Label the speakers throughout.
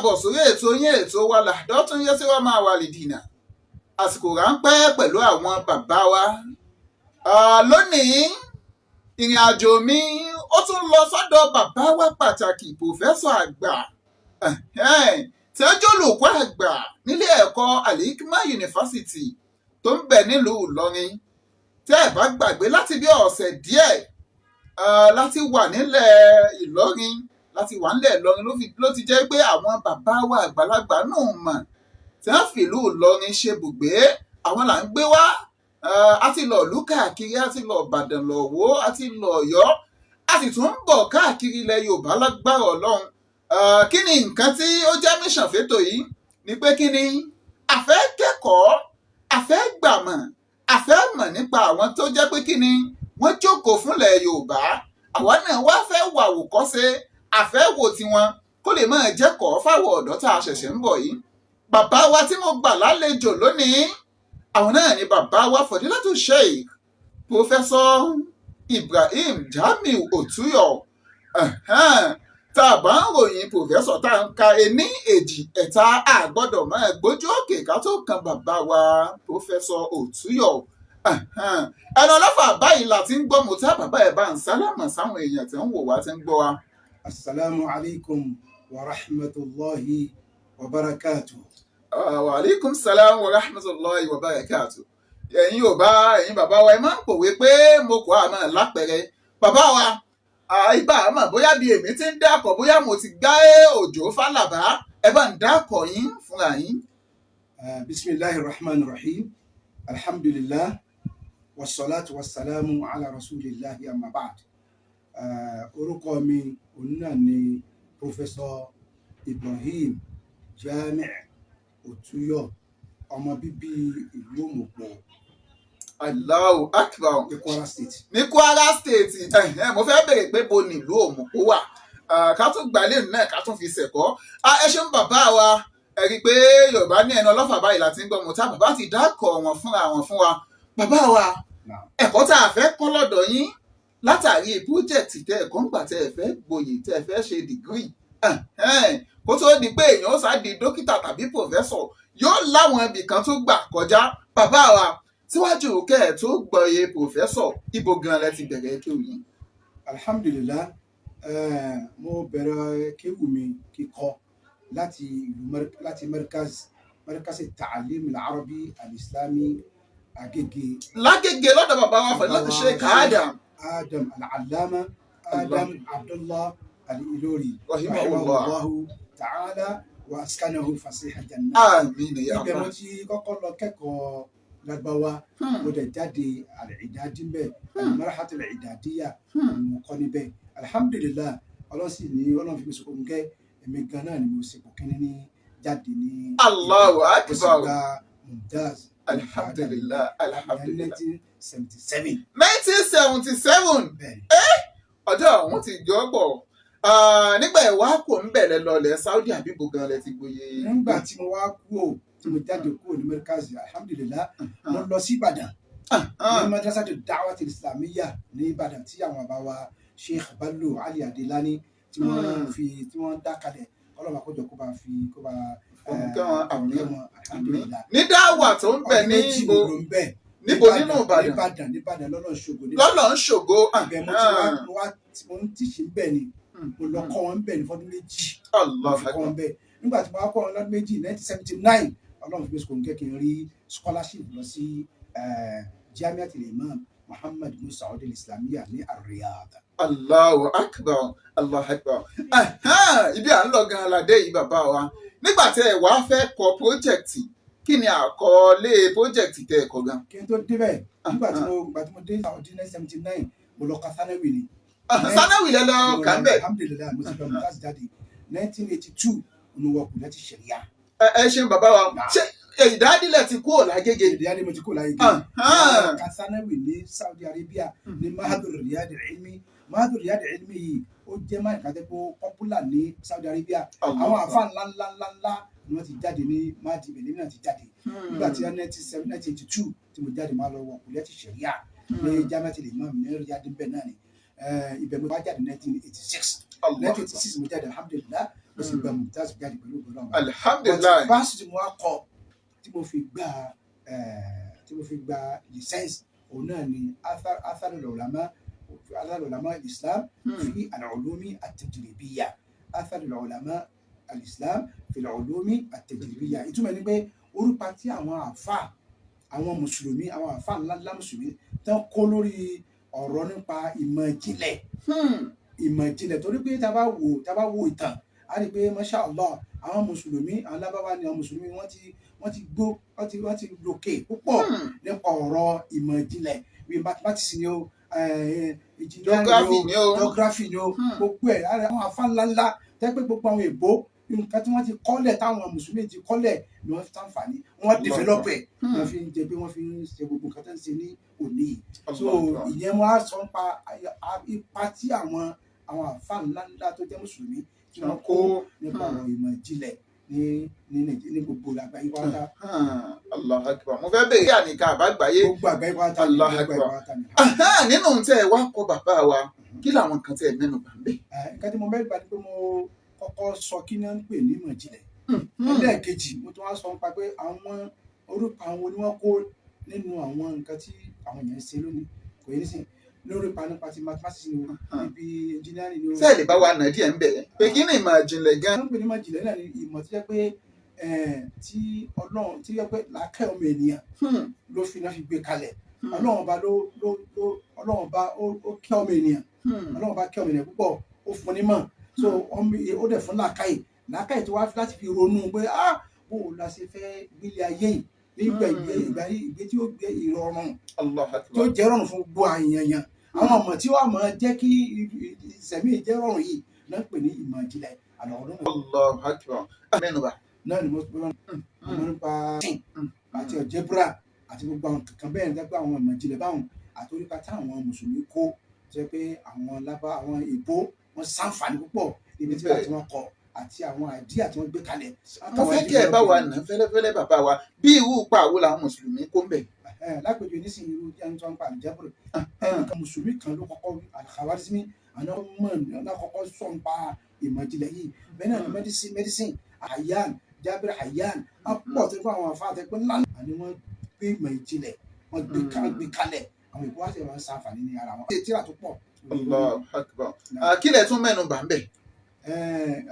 Speaker 1: Káàbọ̀ sórí ètò yín, ètò wa, Làdọ́tún yẹ sí wa máa wà lìdìnà. Àsìkò ráńpẹ́ pẹ̀lú àwọn bàbá wa. Lónìí, ìrìn àjò mi ó tún lọ sọ́dọ̀ bàbá wa pàtàkì, professor àgbà tí ó jẹ́ olùkọ́ àgbà nílé ẹ̀kọ́ Al-Hikmah University tó ń bẹ nílùú Ìlọrin. Tẹ́ ẹ̀ bá gbàgbé, láti bí ọ̀sẹ̀ díẹ̀ láti wà nílẹ̀ Ìlọrin, láti wà nílẹ̀ Ìlọrin ló ti jẹ́ pé àwọn bàbá wa àgbàlagbà nù mọ̀ tí wọ́n fìlú Ìlọrin ṣe bùgbé, àwọn là ń gbé wá. A ti lọ ìlú káàkiri, a ti lọ Ìbàdàn, lọ Wó, a ti lọ Ọ̀yọ́, a sì tún ń bọ̀ káàkiri ilẹ̀ Yorùbá lágbára Ọlọ́run. Kí ni nǹkan tí ó jẹ́ mission fétò yìí ni pé kí ni a fẹ́ kẹ́kọ̀ọ́, a fẹ́ gbàmọ̀, a fẹ́ mọ̀ nípa àwọn tó jẹ́ pé kí ni wọ́n jókòó fúnlẹ̀ Yorùbá. Àwa náà wá fẹ́ wà àwòkọ́ṣe, a fẹ́ wò tiwọn kó lè máa jẹ́kọ̀ọ́ fáwọn ọ̀dọ́ tá a ṣẹ̀ṣẹ̀ ń bọ̀ yìí. Bàbá wa tí mo gbà lálejò lónìí, àwọn náà ni bàbá wa Fọ̀dílátù Sheikh Professor Ibrahim Jamiu Otuyo. Tá a bá ń ròyìn professor, tá a ń ka ení, èjì, ẹ̀ta, àgbọ́dọ̀ máa gbójú òkè ká tó kan bàbá wa Professor Otuyo. Ẹnu ọlọ́fà báyìí la ti ń gbọ́ mọ́tà. Bàbá, ẹ̀ bá ń sálámà sáwọn èèyàn tí ń wò wá, tí ń gbọ́ wa.
Speaker 2: Asalaamu alaykum wa rahmatulahi wa barakatu.
Speaker 1: Wa alaikum salam wa rahmatulahi wa barakatu. Ẹ̀yin ò bá ẹ̀yin bàbá wa, ẹ máa ń pòwe pé mo kọ́ àmọ́ lápẹ̀rẹ̀ bàbá wa ibà àmọ́ bóyá bí èmi ti ń dákọ̀, bóyá mo ti gbá òjò fálàbá, ẹ bá ń dákọ̀ yín fúnra yín.
Speaker 2: Bisimilahi rahman rahim, alhamdulilah, wasalaatu wasalaamu ala rasulillahi, amma ba'd. Orúkọ mi òun náà ni Professor Ibrahim Jami Otuyo, ọmọ bíbí ìlú Òmùpọ̀.
Speaker 1: Allahu Akbar.
Speaker 2: Ní Kwara State.
Speaker 1: Ní Kwara State. Mo fẹ́ bèrè pé bo nílùú Òmùpó wà. Ká tún gbàlẹ́ náà, ká tún fi ṣẹ̀kọ́. Ẹ ṣeun, bàbá wa. Ẹ rí i pé Yorùbá ní ẹnu ọlọ́fà báyìí láti ń gbọ́ mọ̀tá. Bàbá ti dákọ̀ wọn fúnra wọn fún wa. Bàbá wa, ẹ̀kọ́ tá a fẹ́ kọ́ lọ́dọ̀ yín látàrí project tẹ́ ẹ̀kọ́ ń gbà, tẹ́ ẹ fẹ́ gboyè, tẹ́ ẹ fẹ́ ṣe degree, kó tó di pé èèyàn ó sá di dókítà tàbí professor, yóò láwọn ibì kan tó gbà kọjá. Bàbá wa, síwájú kẹ́ ẹ̀ tó gboyè professor, ibo gan lẹ ti bẹ̀rẹ̀ kéwù yín?
Speaker 2: Alhamdulilah, mo bẹ̀rẹ̀ kéwù mi kíkọ́ láti ìlú, láti markaz ta'alim al-arabi al-islami, Agége.
Speaker 1: Lágége, lọ́dọ̀ bàbá wa Fadilatu Sheikh Adam.
Speaker 2: Adam al-Allama Adam Abdullah al-Ilori.
Speaker 1: Rahimahullah.
Speaker 2: Ta'ala wa askanahu fasiha jannah.
Speaker 1: Àmín ya.
Speaker 2: Ibẹ̀ mo ti kọ́kọ́ lọ kẹ́kọ̀ọ́ Lárúbáwá. Mo dẹ̀ jáde al-i'dadi mbẹ̀, al-marhatu al-i'dadiyya mo kọ́ níbẹ̀. Alhamdulilah, Ọlọ́run sì ní Ọlọ́run fi mi sọ̀kò nkẹ́, èmi gan náà ni mo sì kò kíní ní jáde ní.
Speaker 1: Allahu
Speaker 2: Mo sì
Speaker 1: Akbar.
Speaker 2: gba mumtaz.
Speaker 1: Alhamdulilah, alhamdulilah.
Speaker 2: 1977.
Speaker 1: 1977?
Speaker 2: Bẹ́ẹ̀ni.
Speaker 1: Ọjọ́ àwọn ti jọ pọ̀ nígbà ìwá kò ń bẹ̀rẹ̀ lọlẹ̀ Saudi, àbíbo gan lẹ ti gboyè?
Speaker 2: Nígbà tí mo wá kúrò, tí mo jáde kúrò ní markaz, alhamdulilah, mo lọ sí Ìbàdàn, ní Madrasatu Da'wat Islamiyya ní Ìbàdàn, tí àwọn bàbá wa Sheikh Bello Ali Adelani tí wọ́n fi, tí wọ́n dá kalẹ̀. Ọlọ́mọ àkójọ kó bá fi kó bá
Speaker 1: Òun kẹ́ wọn, àmín.
Speaker 2: Kẹ́ wọn, alhamdulilah.
Speaker 1: Ní dáwà tó ń bẹ
Speaker 2: Ọdún
Speaker 1: ní
Speaker 2: 2
Speaker 1: ibo?
Speaker 2: mo lò ń bẹ̀.
Speaker 1: Níbo nínú Ìbàdàn?
Speaker 2: Nìbàdàn, nìbàdàn, lọ́nà ṣògo.
Speaker 1: Lọ́nà ń ṣògo.
Speaker 2: Ibẹ̀ mo ti wá, mo wá mo ń teach ń bẹ̀ ni. Mo lọ kọ́ wọn bẹ̀ ní fọ́dún 2.
Speaker 1: Allah.
Speaker 2: Mo fi kọ́ wọn bẹ̀. Nígbà tí mo wá kọ́ wọn lọ́dún 2, 1979, Ọlọ́run fi mi sọ̀rọ̀ kí n rí scholarship lọ sí Jamiatul Imam Muhammad bin Saud al-Islamiyya ní Ar-Riyadh.
Speaker 1: Allahu Akbar, Allahu Akbar. Ibi à ń lọ gan aládé yìí, bàbá wa, nígbà tẹ ẹ wá fẹ́ kọ project, kí ni àkọlé project tẹ ẹ kọ gan?
Speaker 2: Kí n tó débẹ̀, nígbà tí mo gbà tí mo dé Saudi 1979, mo lọ ka Thanawi ni.
Speaker 1: Sanawi lẹ lọ kà ń bẹ̀?
Speaker 2: Alhamdulilayi, mo ti gba mumtaz jáde 1982, mo wọ Kulliyati Sharia.
Speaker 1: Ẹ ṣeun, bàbá wa. Ṣé ìdádílẹ̀ ti kúrò lágége?
Speaker 2: Èdè yá ni mo ti kó láyé gé. Ka Thanawi ní Saudi Arabia, ní Mahadu Riyad Ilmi. Mahadu Riyad Ilmi yìí, ó jẹ́ máa nǹkan tẹ́ kó popular ní Saudi Arabia. Àwọn àfa ńlá ńlá ńlá ńlá ni wọ́n ti jáde ní máàdì ibẹ̀, lèmi náà ti jáde. Nígbà tí 1982 tí mo jáde, máa lọ wọ Kulliyati Sharia ní Jamiatul Imam ní Riyad bẹ́ẹ̀ náà ni. Ibẹ̀ mo bá jáde 1986.
Speaker 1: Allah.
Speaker 2: 1986 mo jáde, alhamdulilah, mo sì gba mumtaz jáde pẹ̀lú ògbọ́n náà.
Speaker 1: Alhamdulilayi.
Speaker 2: But báàsì tí mo wá kọ tí mo fi gba license, òun náà ni atharul ulama islam fi al-ulumi at-tajribiyya, atharul ulama al-islam fi al-ulumi at-tajribiyya. Ìtumọ̀ ni pé orúkọ tí àwọn àfa, àwọn mùsùlùmí, àwọn àfa ńláńlá mùsùlùmí tán kó lórí ọ̀rọ̀ nípa ìmọ̀ ìjìnlẹ̀. Ìmọ̀ ìjìnlẹ̀, torí pé tá a bá wo ìtàn, a rí i pé masha Allah, àwọn mùsùlùmí, àwọn lábáwá ni àwọn mùsùlùmí, wọ́n ti gbó, wọ́n ti lòkè púpọ̀ nípa ọ̀rọ̀ ìmọ̀ ìjìnlẹ̀, bíi mathematics ni o, engineering.
Speaker 1: Geography ni o.
Speaker 2: Geography ni o. Gbogbo ẹ̀ lára àwọn afá ńláńlá tẹ́ pé gbogbo àwọn èbó, nǹkan tí wọ́n ti kọ́lẹ̀, táwọn mùsùlùmí ti kọ́lẹ̀ ni wọ́n fi ṣàǹfààní, wọ́n develop ẹ̀, wọ́n fi ń jẹ pé wọ́n fi ń ṣe gbogbo nǹkan tó ń ṣe ní òní yìí. So ìyẹn wọn á sọ nípa ipa tí àwọn àfáà ńláńlá tó jẹ́ mùsùlùmí tí wọ́n kó nípa ọ̀rọ̀ ìmọ̀ ìjìnlẹ̀ ní Nàìjíríà, ní gbogbo àgbáyé pátá.
Speaker 1: Allah akbar. Mo fẹ́ bèèrè àníkà àbágbáyé.
Speaker 2: Gbogbo àgbáyé pátá ní
Speaker 1: Allah
Speaker 2: gbogbo àgbáyé
Speaker 1: akbar.
Speaker 2: pátá ní.
Speaker 1: Nínú ohun tẹ́ ẹ wá kọ, bàbá wa, kí làwọn nǹkan tẹ́ ẹ mẹ́nu bà ń bẹ̀?
Speaker 2: Nǹkan tí mo mẹ́rin bá ní pé mo kọ́kọ́ sọ kí náà ń pè ní ìmọ̀ ìjìnlẹ̀. Ẹlẹ́ẹ̀kejì, mo tún wá sọ nípa pé àwọn orúkọ àwọn ni wọ́n kó nínú àwọn nǹkan tí àwọn èèyàn ń ṣe lónìí, kò yẹ nísìn lórí ipa nípa ti mathematics ni o, níbi engineering ni o.
Speaker 1: Sẹ́ẹ̀ lè bá wa nà díẹ̀ ń bẹ̀ pé kí ni ìmọ̀ ìjìnlẹ̀ gan?
Speaker 2: Wọ́n ń pè ní ìmọ̀ ìjìnlẹ̀ náà ni ìmọ̀ tó jẹ́ pé tí Ọlọ́run, tí jẹ́ pé làákẹ́ ọmọ ènìyàn ló fi náà fi gbé kalẹ̀. Ọlọ́run ọba ló Ọlọ́run ọba ó kẹ́ ọmọ ènìyàn. Ọlọ́run ọba kẹ́ ọmọ ènìyàn púpọ̀, ó fún ní mọ̀, so ó dẹ̀ fún làákàyè, làákàyè tó wá láti fi ronú pé, ah, bó o la ṣe fẹ́ gbélé ayé yìí nígbà ìgbé ìgbà ìgbé tí ó gbé ìrọ̀rùn
Speaker 1: Allah
Speaker 2: tí ó
Speaker 1: akbar.
Speaker 2: jẹ́ rọrùn fún gbogbo àyànyàn. Àwọn ọmọ tí wàá máa jẹ́ kí ìsẹ̀mí jẹ́ rọrùn yìí náà ń pè ní ìmọ̀ ìjìnlẹ̀ àlọ́ ọdún.
Speaker 1: Allah akbar. Mẹ́nu bà.
Speaker 2: Náà ni mo mọ̀ nípa tin àti algebra àti gbogbo àwọn kankan bẹ́ẹ̀ ní pé àwọn ìmọ̀ ìjìnlẹ̀ báwọn àti orípa táwọn mùsùlùmí kó tó jẹ́ pé àwọn lábá, àwọn ìbò, wọ́n ṣàǹfààní púpọ̀ níbi tí wọ́n kọ àti àwọn idea tí wọ́n gbé kalẹ̀.
Speaker 1: Mo fẹ́ kí ẹ bá wa nà fẹ́lẹ́fẹ́lẹ́, bàbá wa, bí irú ipa wo làwọn mùsùlùmí kó ń bẹ̀?
Speaker 2: Lápèjọ nísìnyí, irú jẹ́ tó ń pa àlùjábọ̀rẹ̀, ẹnìkan mùsùlùmí kan ló kọ́kọ́, Al-Khawarizmi, àwọn ọmọ náà kọ́kọ́ sọ nípa ìmọ̀ ìjìnlẹ̀ yìí. Bẹ́ẹ̀ náà ni medicine, Hayyan, Jabir Hayyan, wọ́n pọ̀ tó kó àwọn afáàtẹ pé ńlá àni wọ́n gbé ìmọ̀ ìjìnlẹ̀, wọ́n gbé kalẹ̀, àwọn ìbò wá sì máa ń ṣàǹfààní ní ara wọn. Ṣe tíra tó pọ̀.
Speaker 1: Allah akbar. Kí lẹ tún mẹ́nu bà ń bẹ̀?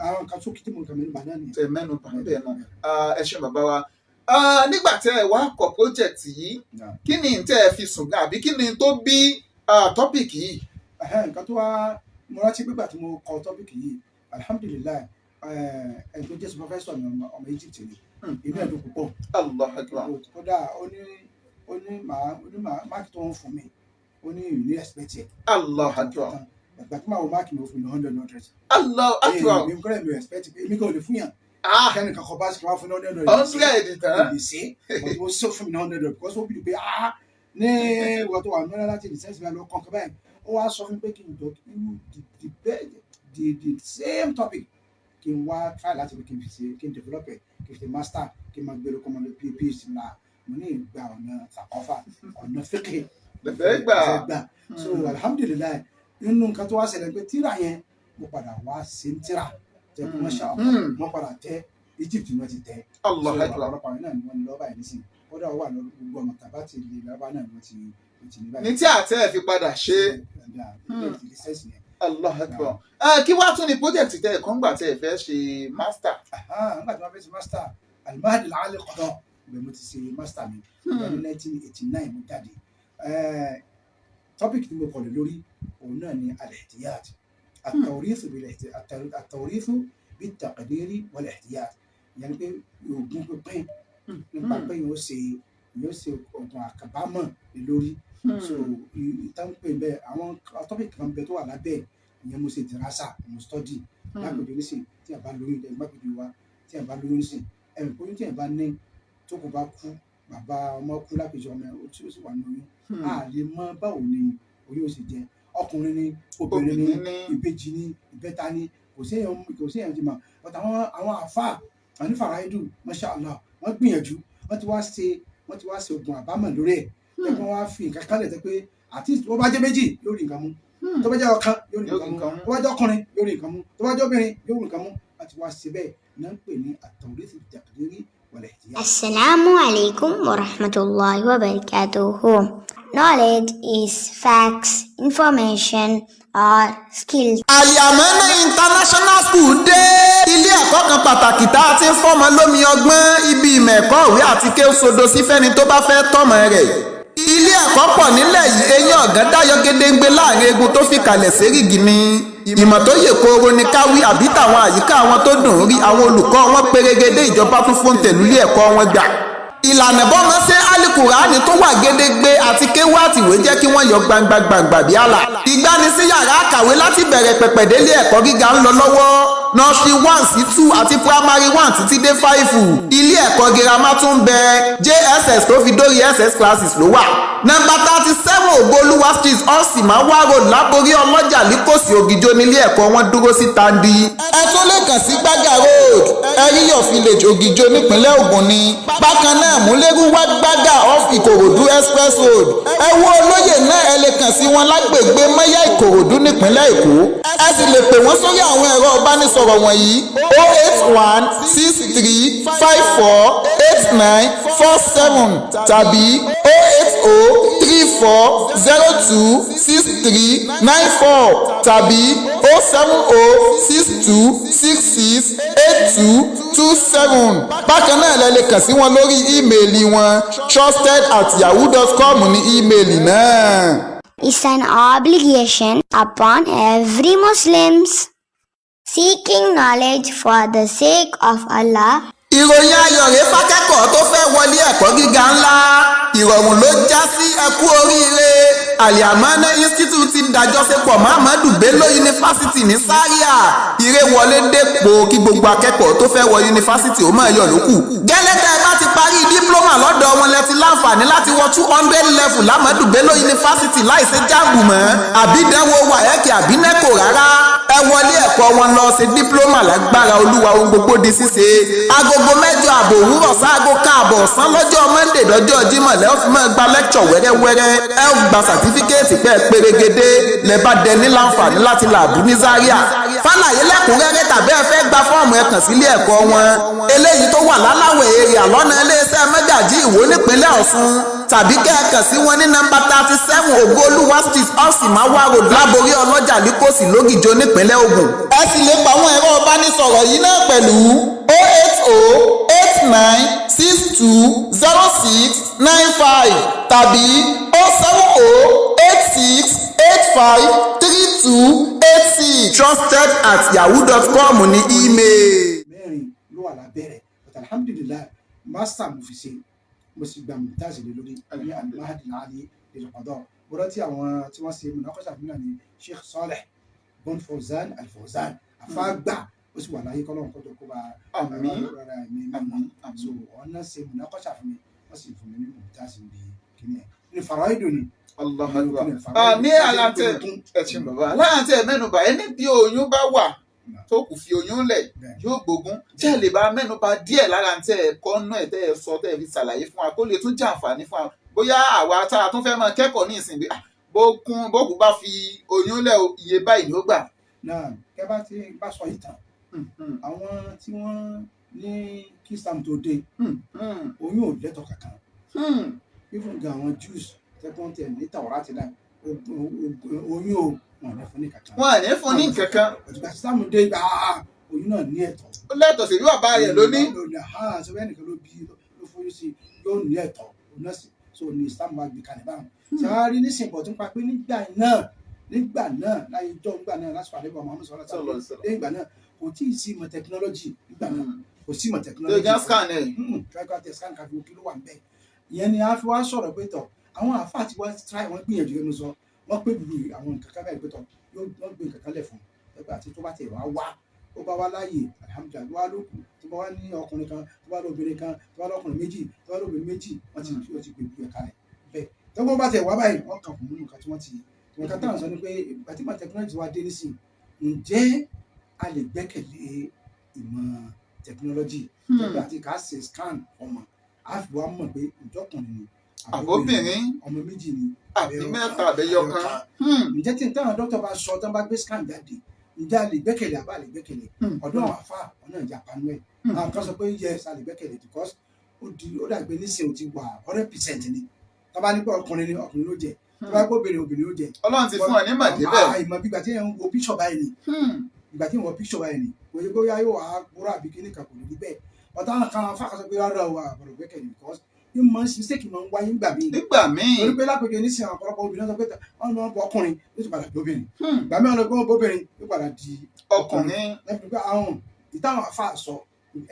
Speaker 2: Àwọn nǹkan tó kí tí mo kàn mẹ́nu bà náà nìyẹn.
Speaker 1: Tẹ mẹ́nu bà ń bẹ̀ náà. Ẹ ṣeun, bàbá wa. Nígbà tẹ́ ẹ wá kọ project yìí, kí ni tẹ́ ẹ fi sùn gan, àbí kí ni tó bí topic yìí?
Speaker 2: Nǹkan tó wá, mo rántí pígbà tí mo kọ topic yìí, alhamdulillahi, ẹni tó jẹ́ supervisor mi, ọmọ Egypt ni. Inú ẹ̀ dùn púpọ̀.
Speaker 1: Allah akbar.
Speaker 2: Kódà ó ní màá mark tó ń fún mi, ó ní ìní expect ẹ̀.
Speaker 1: Allah akbar.
Speaker 2: Ìgbà tí màá wo mark mi, ó fún mi ní 100 100.
Speaker 1: Allah akbar.
Speaker 2: Èmi kọ́lẹ̀ mi ò expect pé èmi kò lè fún yàn kẹ́nìkan kọ bá sì wá fún ní 100.
Speaker 1: 100 tán.
Speaker 2: Lè ṣe, but ó ṣe fún mi ní 100 because ó bìrì pé, ah, ní ìwọ tó wà mẹ́rin láti license mi lọ kàn kàn báyìí, ó wá sọ fún mi pé kí n jọ irú the same topic, kí n wá try láti fi kí n fi ṣe, kí n develop ẹ̀, kí n fi ṣe master, kí n máa gbé lóko máa lọ PhD ńlá. Mo ní ìgbà ọ̀nà sàkọ́fà, ọ̀nà fíkì
Speaker 1: Lẹ́fẹ̀ẹ́ gbà.
Speaker 2: Fẹ́ gbà. So alhamdulillahi, nínú nǹkan tó wá ṣẹlẹ̀ pé tíra yẹn, mo padà wá ṣe ń tíra tẹ kó masha Allah, wọ́n padà tẹ, Egypt ni wọ́n ti tẹ.
Speaker 1: Allah
Speaker 2: So
Speaker 1: akbar.
Speaker 2: ọ̀pọ̀lọpọ̀ àwọn náà ni wọ́n ní lọ́ọ́ báyìí nísìnyí. Kódà ó wà lọ gbogbo ọmọ tàbá ti lè lábá náà ni wọ́n ti ní báyìí.
Speaker 1: Ní tí àtẹ ẹ fi padà ṣe. Allah akbar. Kí wàá tún ní project tẹ ẹ kàn gbà tẹ ẹ fẹ́ ṣe master?
Speaker 2: Nígbà tí wọ́n fẹ́ ṣe master, Al-Mahdi Al-Ali Qada, ibẹ̀ mo ti ṣe master mi. Ìgbà ní 1989 mo jáde. Topic tí mo kọ̀ lé lórí òun náà ni al-ihtiyat, at-tawrith bit-taqdiri wal-ihtiyat, ìyẹn ni pé ogún pínpín nípa pé yóò ṣe oògùn àkàbámọ̀ lé lórí. So ìtàn pé bẹ́ẹ̀, àwọn topic kan bẹ tó wà lábẹ́ ìyẹn, mo ṣe dirasa, mo study. Lágbègbè nísìn, tí a bá lóyún ẹ, gbàgbé wa, tí a bá lóyún nísìn, ẹ oyún tí a bá ní, tó kò bá kú, bàbá ọmọ kú lápèjọ, ọmọ ẹ ó sì wà ní oyún, a lè mọ báwo ni oyún ó sì jẹ, ọkùnrin ni, obìnrin ni,
Speaker 1: Obìnrin ni.
Speaker 2: Ìbejì ni, ìbẹ́ta ni, kò sí èèyàn ti mọ̀. But àwọn àfa àní faraidu, masha Allah, wọ́n gbìyànjú, wọ́n ti wá ṣe oògùn àbámọ̀ lórí ẹ̀, ẹ̀ wọ́n wá fi nǹkan kálẹ̀ tẹ́ pé àti wọ́n bá jẹ́ méjì yóò rí nǹkan mú. Tó bá jẹ́ ọ̀kan, yóò rí
Speaker 1: Yóò
Speaker 2: nǹkan
Speaker 1: rí
Speaker 2: mú.
Speaker 1: nǹkan mú.
Speaker 2: Tó bá jẹ́ ọkùnrin, yóò rí nǹkan mú. Tó bá jẹ́ obìnrin, yóò rí nǹkan mú. Àti wá síbẹ̀ náà ń pè ní at-tawrith at-taqdiri wal-ihtiyat.
Speaker 3: Assalamu alaikum wa rahmatullahi wa barakatuhu. Knowledge is facts, information, or skills.
Speaker 1: Àlìàmọ́nà International School dé. Ilé ẹ̀kọ́ kan pàtàkì tá a ti ń fọ́mọ lómi ọgbọ́n, ibi ìmọ̀ ẹ̀kọ́ ìwé àti kéwòsodo sí fẹ́ni tó bá fẹ́ tọ́mọ rẹ̀. Ilé ẹ̀kọ́ pọ̀ nílẹ̀ yìí, eyín ọ̀gán dáyọ gédéǹgbé láàrin egun tó fi kalẹ̀ sérìgì ni. Ìmọ̀ tó yè kooro ni káwí àbí tàwọn àyíká àwọn tó dùn ún rí, àwọn olùkọ́ wọn pérégedé, ìjọba tún fún tẹ̀lú ilé ẹ̀kọ́ wọn gbà. Ìlànà bọ́mọ ṣe alukurani tó wà gédégbé àti kéwú àtìwé jẹ́ kí wọ́n yọ gbangba gbangba bí àlà. Ìgbanisí yàrá àkàwé láti bẹ̀rẹ̀ pẹ̀pẹ̀ délé ẹ̀kọ́ gíga ń lọ lọ́wọ́, nursery 1 sí 2 àti primary 1 títí dé 5. Ilé ẹ̀kọ́ girama tún ń bẹ, JSS tó fi dórí SS classes ló wà. Nọ́mbà 37 Ògbólúwà Street, Ọ̀sìnmáwá Road, Láborí Ọlọ́jà, Líkòsí, Ògìjó nílé ẹ̀kọ́ wọn dúró sí Tandi. Ẹ tún lè kàn sí Gbága Road, Ẹ̀ríyọ̀ Village, Ògìjó, nípínlẹ̀ Ògùn ni. Bákan náà, Múlẹ́rú wá Gbága, off Ìkòròdú Express Road. Ẹ wo olóyè náà, ẹ lè kàn sí wọn lágbègbè Mẹ́yà, Ìkòròdú, nípínlẹ̀ Èkó. Ẹ sì lè pè wọ́n sórí àwọn ẹ̀rọ ìbánisọ̀rọ̀ wọ̀nyí: 08163548947 tàbí 08034026394 tàbí 07062668227. Bákan náà, lẹ lè kàn sí wọn lórí email wọn, trusted@yahoo.com ní email náà.
Speaker 3: Is an obligation upon every Muslims. Seeking knowledge for the sake of Allah.
Speaker 1: Ìròyìn ayọ̀ rèé fákẹ́kọ̀ọ́ tó fẹ́ wọlé ẹ̀kọ́ gíga ńlá, ìrọ̀rùn ló já sí. Ẹkú oríire, Aliamana Institute ti dájọ́sepọ̀ Muhammadu Bello University ní Zaria. Ìrèwọlé dépò kí gbogbo akẹ́kọ̀ọ́ tó fẹ́ wọ yunifásitì ó máa yọ̀ lókù. Gẹ́lẹ́ tẹ́ ẹ bá ti parí diploma lọ́dọ̀ wọn, lẹ ti láǹfààní láti wọ 200 level l'Ahmadu Bello University láìsí JAMB mọ́, àbí ìdánwò WAEC àbí NECO rárá. Ẹ wọlé ẹ̀kọ́ wọn lọ ṣe diploma, lágbára Olúwa, ohun gbogbo di ṣíṣe. Agogo 8:30 òwúrọ̀ sáago káàbọ̀ ọ̀sán lọ́jọ́ Monday dọ́jọ́ Jímọ̀ lẹ́ ó fi máa gba lecture wẹ́rẹ́wẹ́rẹ́. Ẹ ó gba certificate pẹ́ pérégedé, lẹ bá dẹ ní láǹfààní láti làbú ní Zaria. Fàlàyé lẹ́kùnrẹ́rẹ́ tàbí ẹ fẹ́ gba fọ́ọ̀mù, ẹ kàn sílé ẹ̀kọ́ wọn eléyìí tó wà láláwẹ̀ area, lọ́nà iléeṣẹ́ Mẹ́gàjí Ìwó, nípínlẹ̀ Ọ̀ṣun, tàbí kẹ́ ẹ kàn sí wọn ní nọ́mbà 37 Ògoolúwa Street, Ọ̀sìnmáwá Road, Láborí Ọlọ́jà, Líkòsì, Lógìjó, nípínlẹ̀ Ògùn. Ẹ sì lè pa àwọn ẹ̀rọ ìbánisọ̀rọ̀ yìí náà pẹ̀lú: 08089620695 tàbí 07086853286. trusted@yahoo.com ní email.
Speaker 2: Mẹ́rin ló wà lábẹ́rẹ̀, but alhamdulillahi, master mo fi ṣe, mo sì gba mumtaz lé lórí ní al-Mahdi al-Ali lil-Qada. Mo rántí àwọn tí wọ́n ṣe munaqasha fún mi ní Sheikh Saleh bon Fawzan al-Fawzan, àfáàgbà, ó sì wà láyé, kọ́lọ́n kọjọ kó bá
Speaker 1: Àmín.
Speaker 2: rárá ẹ̀mí mímọ́.
Speaker 1: Àmín, àmín.
Speaker 2: So ọ̀nà ṣe munaqasha fún mi, wọ́n sì fún mi ní mumtaz bí kíní ẹ̀ ní faraidu ni.
Speaker 1: Allahu Akbar.
Speaker 2: Kíni faraidu?
Speaker 1: Ní àlàntẹ ẹ̀sìn bàbá aláǹtẹ mẹ́nubà, ẹni bí oyún bá wà tó kù fi oyún lẹ̀, yóò gbógun. Tí ẹ lè bá mẹ́nubà díẹ̀ lára tẹ ẹ kọ́ nú ẹ̀, tẹ́ ẹ sọ, tẹ́ ẹ fi ṣàlàyé fún wa, kó lè tún jàǹfààní fún wa, bóyá àwa tá a tún fẹ́ máa kẹ́kọ̀ọ́ ní ìsìn bí bókun bókun bá fi oyún lẹ̀ o, iye báyìí ló gbà.
Speaker 2: Náà kẹ́ bá ti bá sọ ìtàn àwọn tí wọ́n ní kí Islam tó dé, oyún ò lẹ́tọ̀ọ́ kankan. Even gan àwọn Jews tẹ́kọ̀ọ́ tẹ̀ ní Tàwọ́rátì náà, oyún ò wọn ní fún ní kankan.
Speaker 1: Wọn à ní fún ní kankan.
Speaker 2: Òtùgbà Islam dé gbà á, oyún náà ní ẹ̀tọ́.
Speaker 1: Ó lẹ́tọ̀ọ́ sí bí bàbá rẹ̀ ló ní.
Speaker 2: Lónìí ha sọ bẹ́ẹ̀ nìkan ló bí, ló foyún sí, yóò ní ẹ̀tọ́ òun náà sì. So ní Islam wa gbé kalẹ̀ báwọn. Sàárì nísìnyí bọ̀ tún pa pé nígbà náà láyé jọ́, nígbà náà lásìkò àdébọ̀ Muhammad sọ̀rọ̀
Speaker 1: Sallallahu alaihi wasallam.
Speaker 2: lẹ́yìn ìgbà náà, kò tí ì sí ìmọ̀ technology nígbà náà, kò sí ìmọ̀
Speaker 1: Tó
Speaker 2: technology.
Speaker 1: jẹ́ scan ẹ̀.
Speaker 2: Try test scan káfí kí ló wà níbẹ̀. Ìyẹn ni a fi wá sọ̀rọ̀ pé tọ̀, àwọn àáfàá ti wá try, wọ́n gbìyànjú ẹnu sọ, wọ́n pé gbogbo àwọn nǹkan kan báyìí pé tọ̀, yóò wọ́n gbé nǹkan kan lẹ̀ fún ẹgbẹ́ àti tó bá tẹ̀ wá wá, ó bá wá láàyè, alhamdulillahi, wá lókù tó bá wá ní ọkùnrin kan, tó bá lóbìnrin kan, tó bá lọkùnrin méjì, tó bá lóbìnrin méjì, wọ́n ti gbé gbé kalẹ̀ bẹ́ẹ̀. Tó bá tẹ̀ wá báyìí, wọ́n kàn fún nǹkan tí wọ́n ti nǹkan táwọn sọ ni pé ìgbà tí ìmọ̀ technology wá dé nísìn, ǹjẹ́ a lè gbẹ́kẹ̀lé ìmọ̀ technology tẹ́gbẹ́ àti ká ṣe scan ọmọ, a fi wá mọ̀ pé ìjọkùnrin ni
Speaker 1: Àbóbìnrin.
Speaker 2: Ọmọ méjì ni.
Speaker 1: Àbí mẹ́ta, àbẹ́yọkan.
Speaker 2: Ǹjẹ́ tí táwọn dókítà bá sọ, tán bá gbé scan jáde, ǹjẹ́ a lè gbẹ́kẹ̀lé àbá lè gbẹ́kẹ̀lé? Ọ̀dọ́ àwọn àfa ọ̀nà ìjà panu ẹ̀. Àwọn kan sọ pé yes, a lè gbẹ́kẹ̀lé because ó dàgbé nísìnyí, ó ti wà 100% ni. Tó bá ní pé ọkùnrin ni, ọkùnrin ló jẹ. Tó bá ní pé obìnrin, obìnrin ló jẹ.
Speaker 1: Ọlọ́run ti fún ọ ní màdébẹ̀.
Speaker 2: Ìmọ̀ bí ìgbà tí yẹn ń wo picture báyìí ni, ìgbà tí wọ́n picture báyìí ni, kò yẹ bóyá yóò wá gbúrò àbí kíní kan, kò ní rí bẹ́ẹ̀. Ọ̀tá àwọn kan afá kan sọ pé rárá o, àbọ̀rọ̀ gbẹ́kẹ̀lé because ní mọ̀ mistake máa ń wáyé ńgbà míì.
Speaker 1: Nígbà míì.
Speaker 2: Torí pé lápèjọ nísìnyí, àwọn ọ̀pọ̀lọpọ̀ obìnrin sọ pé wọ́n lọ bọ ọkùnrin, yóò ti padà dóbìnrin. Ìgbà mìíràn lọ gbọ́ bóbìnrin, yóò padà di
Speaker 1: ọkùnrin.
Speaker 2: Lẹ́bi pé àwọn ìtàwọn afá sọ,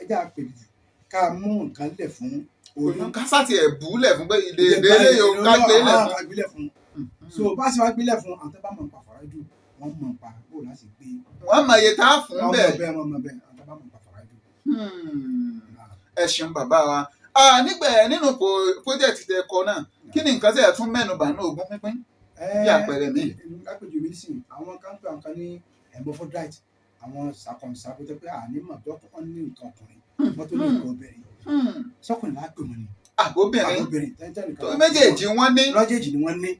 Speaker 2: ẹjẹ́ àpèjù ká mú nǹkan lẹ̀ fún oyún.
Speaker 1: Kásátì ẹ̀ búlẹ̀ fún pé ìdè ìdè yóò ká gbé lẹ̀ fún.
Speaker 2: Ká gbélẹ̀ fún. So bá a ṣe wá gbélẹ̀ fún, àwọn tó bá mọ̀ nípa fàrájù, wọ́n mọ̀ nípa bó láti gbé.
Speaker 1: Wọ́n mọ iye tá a fún
Speaker 2: Wọ́n mọ̀
Speaker 1: bẹ́ẹ̀.
Speaker 2: bẹ́ẹ̀, wọ́n mọ̀ bẹ́ẹ̀, àwọn tó bá mọ̀ nípa fàrájù.
Speaker 1: Ẹ ṣeun, bàbá wa. Nígbà nínú project tẹ kọ náà, kí ni nǹkan tí ẹ tún mẹ́nu bà ní ogún pínpín bí àpẹẹrẹ mi?
Speaker 2: Lápèjù mi nísìnyí, àwọn kan pé àwọn kan ní hermaphrodite, àwọn sàkọ̀ǹsà tó pé àní mọ̀ dọ́kọ̀, wọn ní nǹkan ọkùnrin, wọ́n tó ní nǹkan obìnrin. Sọkùnrin láà pè wọ́n ni?
Speaker 1: Àbóbìnrin?
Speaker 2: Àbóbìnrin tẹ́ntẹ́n nìkan.
Speaker 1: Tó méjèèjì wọ́n ní.
Speaker 2: Méjèèjì ni wọ́n ní.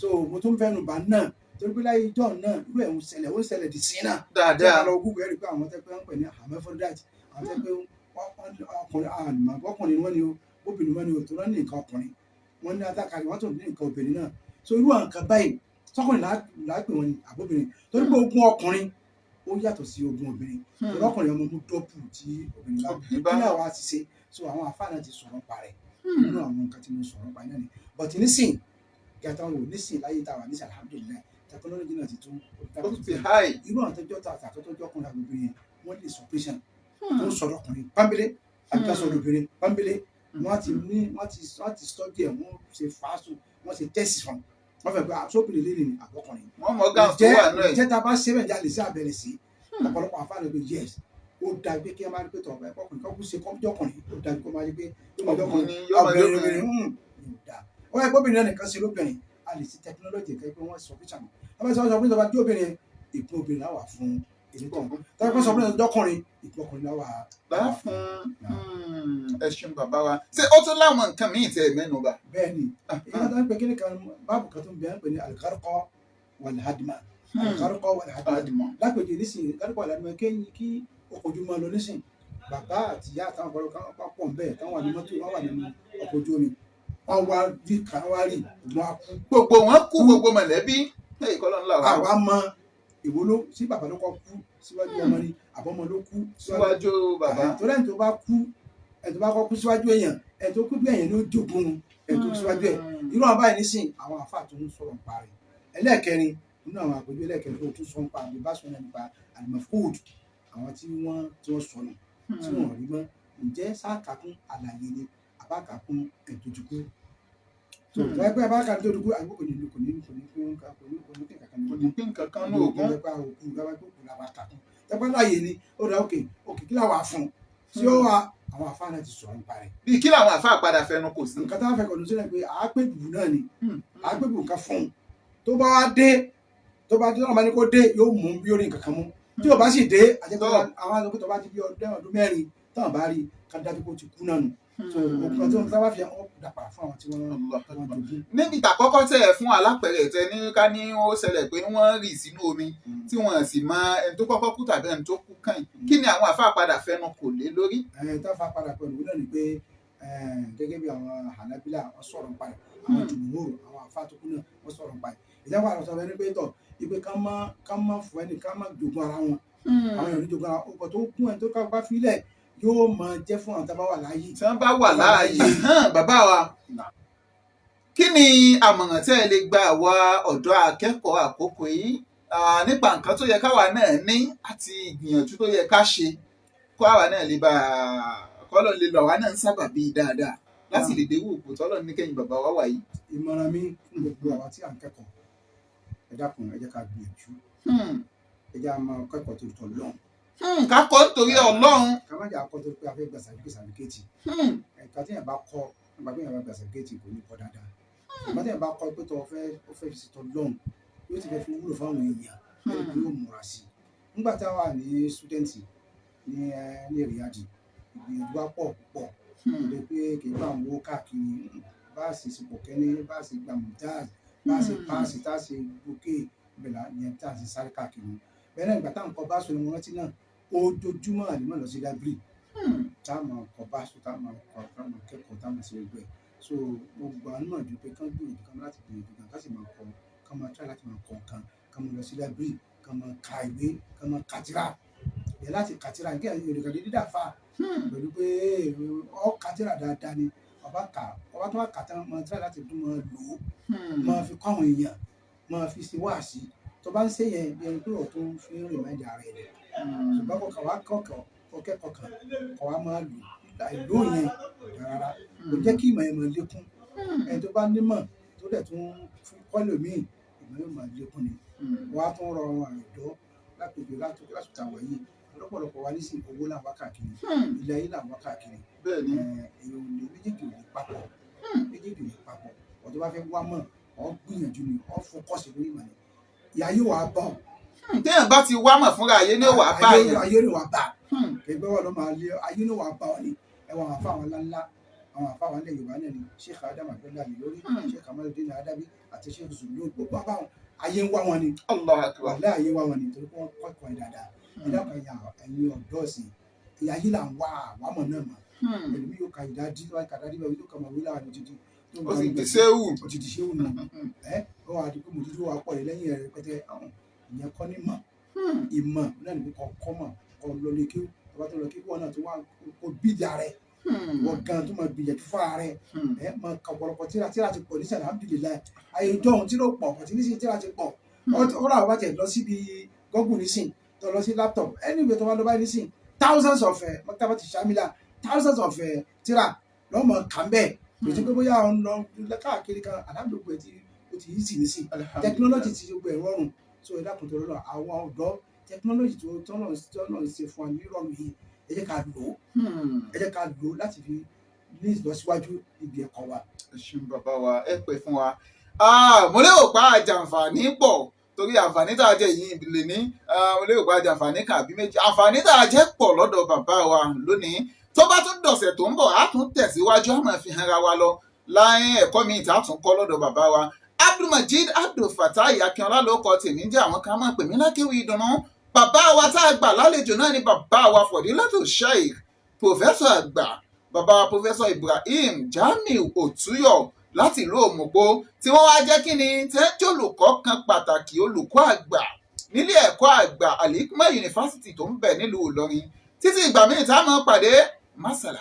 Speaker 2: So mo tún fẹ́nu bà náà torí pé láyé ìjọ náà, irú ẹ̀ ń ṣẹlẹ̀, ó ń ṣẹlẹ̀ dì sí náà.
Speaker 1: Dáadáa.
Speaker 2: Tí a lọ Google, ẹ̀ rí pé àwọn tẹ́ pé wọ́n pè ní hermaphrodite, àwọn tẹ́ pé ọkùnrin àmọ́ ọkùnrin wọ́n ní o, obìnrin wọ́n ní o, tó wọ́n ní nǹkan ọkùnrin, wọ́n ní atákàrí, wọ́n tó ní nǹkan obìnrin náà. So irú àwọn nǹkan báyìí, sọkùnrin là á pè wọ́n ní àbóbìnrin? Torí pé ogún ọkùnrin ó yàtọ̀ sí ogún obìnrin, torí ọkùnrin ọmọ ogun dọ́pù tí obìnrin bá.
Speaker 1: Obìnrin bá.
Speaker 2: Kí náà wá ti ṣe? So àwọn àfáà náà ti sọ̀rọ̀ pa rẹ̀ nínú àwọn nǹkan tí mo sọ̀rọ̀ pa náà ni. But nísìn gàtà wò nísìn, láyé tá a wà nísìn, alhamdulillahi, technology náà ti tún
Speaker 1: Ó tún ti háì.
Speaker 2: Irú àwọn tẹjọ́ ta àtàtọ́jọ́ ọkùnrin àgbègbè yẹn, wọ́n lè sọ operation tó ń sọ̀rọ̀ ọkùnrin pọ́nbélé àbí ká sọ̀rọ̀ obìnrin pọ́nbélé. Wọ́n ti ní wọ́n ti study ẹ̀, wọ́n ṣe fàásù, wọ́n ṣe test fún wọ́n fẹ́ pé àsóbìnrin lè ní àbọ̀kùnrin.
Speaker 1: Wọ́n mọ gáàsì tó wà náà.
Speaker 2: Ǹjẹ́ tá a bá ṣe bẹ́ẹ̀ jáde sí abẹ́rẹ́ sí ọ̀pọ̀lọpọ̀ àǹfààní pé yes, ó da pé kí ẹ máa rí pé tọ̀ ẹ ọkùnrin kọ́kú ṣe kọ́jọ́kùnrin, ó da kó máa rí pé yóò máa jọkùnrin.
Speaker 1: Ọkùnrin yóò máa
Speaker 2: obìnrin
Speaker 1: jọkùnrin.
Speaker 2: obìnrin ò da. Ó yẹ kó obìnrin náà nìkan ṣe lóbìnrin, a lè ṣe technology kan pé wọ́n sọ pé sàmì wọ́n bá sọ pé tọ́ba tí obìnrin, ìpín obìnrin láwà fún èmi tọ̀, tọ́ba pé sọ pé dọ́kùnrin, ìpín ọkùnrin láwà.
Speaker 1: Bá fún. Ẹ ṣeun, bàbá wa. Ṣé ó tún láwọn nǹkan míì tẹ ẹ mẹ́nu bà?
Speaker 2: Bẹ́ẹ̀ ni, ìyá tó ń pè kíni kan, báàbù kan tó ń bẹ ń pè ní al-gharqa wal-hadma, al-gharqa wal-hadma.
Speaker 1: Àdìmọ̀.
Speaker 2: Lápèjì nísìnyí, gharqa wal-hadma, kéyìn kí ọkọ̀ ojú máa lọ nísìnyí, bàbá àti ìyá àtàwọn ọ̀pọ̀lọpọ̀ kan wá pọ̀ nbẹ̀, táwọn wà ní mọ́tò, wọ́n wà nínú ọkọ̀ ojú omi, wọ́n wá rí kan, wá rí wọn á kú.
Speaker 1: Gbogbo wọn kú, gbogbo mọ̀lẹ́bí ẹ̀yìn kọ́ ló ń là wá.
Speaker 2: Àwa mọ èwo ló sí, bàbá ló kọ́ kú síwájú ọmọ ni, àbọ̀mọ ló kú
Speaker 1: síwájú bàbá?
Speaker 2: Torí ẹni tó bá kú, ẹni tó bá kọ́ kú síwájú èèyàn, ẹni tó kú bí èèyàn ló jogún ẹni tó kú síwájú ẹ̀. Irú àwọn báyìí nísìn, àwọn àfáà tó ń sọ̀rọ̀ nípa rẹ̀. Ẹlẹ́ẹ̀kẹrin nínú àwọn àpèjú, ẹlẹ́ẹ̀kẹrin tó tún sọ nípa àbí bá sọ nípa al-mafqud, àwọn tí wọ́n sọnù, tí wọ́n rí mọ́, ǹjẹ́ sáàkàkún àlàyé ni àbákàkún ẹ̀dójúkú tó tó ẹgbẹ́ àbákàkún tó dúkú àbí kò ní kò ní kò ní kò ní kò ní kò ní kankan?
Speaker 1: Kò ní pín nǹkan kan ní ogún.
Speaker 2: Tẹpẹ́ láàyè ni ó dá. Òkè òkè, kí làwọn àfún tí ó wà, àwọn àfáà náà ti sọ̀rọ̀ nípa rẹ̀.
Speaker 1: Bí kí làwọn àfáà padà fẹnu kò sí?
Speaker 2: Nǹkan táwọn fẹ́ kọ̀ọ̀dún sílẹ̀ pé àápè bùbù náà ni, àápè bùbù nǹkan fún un, tó bá wá dé, tó bá dé, tó bá ní kó dé, yóò mú bí ó rí nǹkan kan mú. Tí ò bá sì dé, àjẹpẹ́ àwọn àti tó bá ti bí ọdún 4 táwọn bá rí ká dájú kó ti kú náà nù. So òkú tí wọ́n bá fi hàn dàpà fún àwọn tí wọ́n jogún.
Speaker 1: Níbi ìtàkọ́kọ́ tẹ̀ ẹ̀ fún alápẹ̀rẹ̀ tẹ ní ká ní ó ṣẹlẹ̀ pé wọ́n rì sínú omi tí wọ́n sì mọ ẹni tó kọ́kọ́ kú tàbí ẹni tó kú kàn, kí ni àwọn àfáà padà fẹnu kò lé lórí?
Speaker 2: Ẹ tó fa padà pẹ̀lú náà ni pé gẹ́gẹ́ bí àwọn Hanabila, wọ́n sọ̀rọ̀ nípa rẹ̀, àwọn jùmùhúrù, àwọn àfáà tó kú náà, wọ́n sọ̀rọ̀ nípa rẹ̀. Ìjábọ̀ àrùn sọ̀rọ̀ ẹni pé tọ̀ ipe ká má fún ẹni ká má jogún ara wọn, àwọn èèyàn ní jogún ara wọn. Ọkọ̀ tó kún ẹni tó ká bá filẹ̀ yóò máa jẹ́ fún àwọn tó bá wà láàyè.
Speaker 1: Tí wọ́n bá wà láàyè. Bàbá wa, kí ni àmọ̀ràn tẹ́ ẹ lè gba àwa ọ̀dọ́ akẹ́kọ̀ọ́ àkókò yìí nípa nǹkan tó yẹ káwa náà ní àti ìgbìyànjú tó yẹ ká ṣe kó àwa náà lè bá kọ́lọ̀ lè lọ àwa náà ń sábà bíi dáadáa láti lè déwò òkú tọ́lọ̀ ní kẹ́yìn bàbá wa wà yìí?
Speaker 2: Ìmọ̀ràn mi fún gbogbo àwa tí à ń kẹ́kọ̀ọ́, ẹ dákun, ẹ jẹ́ ká gbìyànjú, ẹ jẹ́ á máa kẹ́kọ̀ọ́ tó tọ̀ lọ́hùn.
Speaker 1: Ká kọ́ nítorí Ọlọ́run.
Speaker 2: Ká má jẹ́ àkọ́ tó pé a fẹ́ gba sàbíkẹ́tì. Ẹ̀ka tí yẹn bá kọ́ nípa bí yẹn bá gba sàbíkẹ́tì, kò ní kọ́ dáadáa. Ìgbà tí yẹn bá kọ́ pé tó fẹ́, ó fẹ́ fi ṣètò lọ́hùn, yóò ti fẹ́ fi wúlò fáwọn èèyàn, ẹni pé yóò múra sí i. Nígbà tá a wà ní student ní Riyadh, ìgbìyànjú wa pọ̀ púpọ̀ lè pé kì í bá àwọn owó káàkiri. Bá a ṣe sìpò kẹ́ni, bá a ṣe gba mumtaz, bá a ṣe pass, tá a ṣe gòkè bẹ̀rẹ̀ yẹn, tá a ṣe sáré káàkiri. Bẹ́ẹ̀ náà, ìgbà táwọn kọ bá sọ ni mo rántí náà, ojoojúmọ́ àlùmọ́ lọ sí library, tá a máa kọ bá sọ, tá a máa kọ, tá a máa kẹ́kọ̀ọ́, tá a máa ṣe gbogbo ẹ̀. So mo gbà á nímọ̀jú pé kán gbìyànjú, kán láti gbìyànjú gan, ká sì máa kọ, kán máa try láti máa kọ nǹkan, kán máa lọ sí library, kán máa ka ìwé, kán máa ka tírà yẹ, láti ka tírà kí ẹ̀yin olùkọ́ dídá fà pẹ̀lú pé ọ ka tírà dáadáa ni. Ọba kà, ọba tó wà kà tán, máa try láti tún máa lò ó, máa fi kọ́ àwọn èèyàn, máa fi ṣe wáàsí. Tó bá ń ṣe yẹn, bí ẹni pé ọ̀tún fi ń remind ara ẹ̀ ni. Ṣùgbọ́n kò kàn wá kọ̀ọ̀kan kọ́ kẹ́kọ̀ọ́ kan kọ́ wa máa lò, àìló yẹn kò dára rárá. Kò jẹ́ kí ìmọ̀ yẹn máa lékún. Ẹni tó bá nímọ̀ tó dẹ̀ tún fún kọ́lòmíì, ìmọ̀ yóò máa lékún ni. Wọ́n á tún rọ àwọn ọ̀dọ́ lápèjọ lásìkò àwọ̀ yìí. Lọ́pọ̀lọpọ̀ wa nísìnyí, owó là ń wá káàkiri, ilé ayé là ń wá káàkiri.
Speaker 1: bẹ́ẹ̀ ni
Speaker 2: Èèyàn ò lè, méjèèjì ò lè papọ̀, méjèèjì ò lè papọ̀. Ọ̀ tó bá fẹ́ wá mọ̀, ọ́ gbìyànjú ni, ọ́ focus lórí ìmọ̀ ni, ìyá yóò wá bọ̀.
Speaker 1: Téèyàn bá ti wá mọ̀ fúnra, ayé ní ó wà bá yẹn.
Speaker 2: Ayé ni wà bá ẹgbẹ́ wa ló máa lé, ayé ni wà bá ọ ni. Ẹ wọ àwọn àfa àwọn ńláńlá, àwọn àfa àwọn ilẹ̀ Yorùbá náà ni Sheikh Adam Abdullahi lórí, Sheikh Kamaludin Adabi àti Sheikh Zulu, gbogbo àbáwọn, ayé ń wá wọn ni.
Speaker 1: Allah akbar.
Speaker 2: Wàlẹ́, ayé ń wá wọn ni, torí pé wọ́n kọ́ ẹ̀kọ́ yẹn dáadáa. Ẹ dákun, ẹ̀yà ẹ̀yin ọ̀dọ́ sí ìyá yìí là ń wá àwámọ̀ náà mọ̀. Ẹlòmíì yóò ka ìdádí, wáyé kàdádí báyìí, yóò kà máa wí láàrin odidi.
Speaker 1: Ó sì di séwù.
Speaker 2: Ó ti di séwù nù. Ẹ ó wà á di pé mòdúdú wà pọ̀ lẹ́yìn rẹ̀ rẹpẹtẹ. Àwọn ìyẹn kọ́ ní mọ̀. Ìmọ̀ náà ní kọ́ kọ́ mọ̀, kọ́ lọ lé kí ọba tó lọ kí wọn náà tó wá kó bíjà rẹ̀, wọ́n gan tó máa gbìyànjú fúnra rẹ̀. Ẹ máa ka ọ̀pọ̀lọpọ̀ tíra. Tíra ti pọ̀ nísìnyí, alhamdulillahi. Ayé ìjọ ohun tí ló pọ̀ pọ̀ tí nísìnyí, tíra ti pọ̀. Ọ̀rọ̀ àwọn bá tẹ̀ lọ síbi Google nísìn, tó lọ sí laptop, anyway, tó bá lọ báyìí nísìn, thousands of maktabati shamila, thousands of tíra lọ́mọ kà ń bẹ́ẹ̀. Kò sí pé bóyá ọ̀n lọ káàkiri kan. Alhamdulillahi, tí ó ti yí sí nísìn, technology ti gbogbo ẹ̀ rọrùn. So ẹ dákun tó lọ́nà àwọn ọ̀dọ́, technology tó tọ́nà ṣe fún wa nírọ̀rùn yìí, ẹ jẹ́ ká lò ó, ẹ jẹ́ ká lò ó láti fi ní ìlọsíwájú ibi ẹ̀kọ́ wa.
Speaker 1: Ẹ ṣeun, bàbá wa, ẹ pẹ́ fún wa. Mo lérò pa àjàǹfààní pọ̀, torí àǹfààní tá a jẹ yìí lè ní. Mo lérò pa àjàǹfààní kan àbí méjì. Àǹfààní tá a jẹ pọ̀ lọ́dọ̀ bàbá wa lónìí. Tó bá tún dọ̀sẹ̀ tó ń bọ̀, á tún tẹ̀síwájú, á máa fi hàn ra wa lọ láyé ẹ̀kọ́ mi ìta tún kọ́ lọ́dọ̀ bàbá wa. Abdulmajid Abdulfatai Akínọlá ló kọ tèmi jẹ́. Àwọn kan máa pè mí lákéwì ìdùnnú. Bàbá wa tá a gbà lálejò náà ni bàbá wa Fọ̀dílátù Sheikh, Professor àgbà, bàbá wa Professor Ibrahim Jamiu Òtúyọ̀ láti ìlú Òmùpó, tí wọ́n wá jẹ́ kí ni tẹ́jọ́ olùkọ́ kan pàtàkì, olùkọ́ àgbà nílé ẹ̀kọ́ àgbà Al-Hikmah University tó ń bẹ nílùú Ìlọrin. Títí ìgbà míì tá a máa pàdé, masala.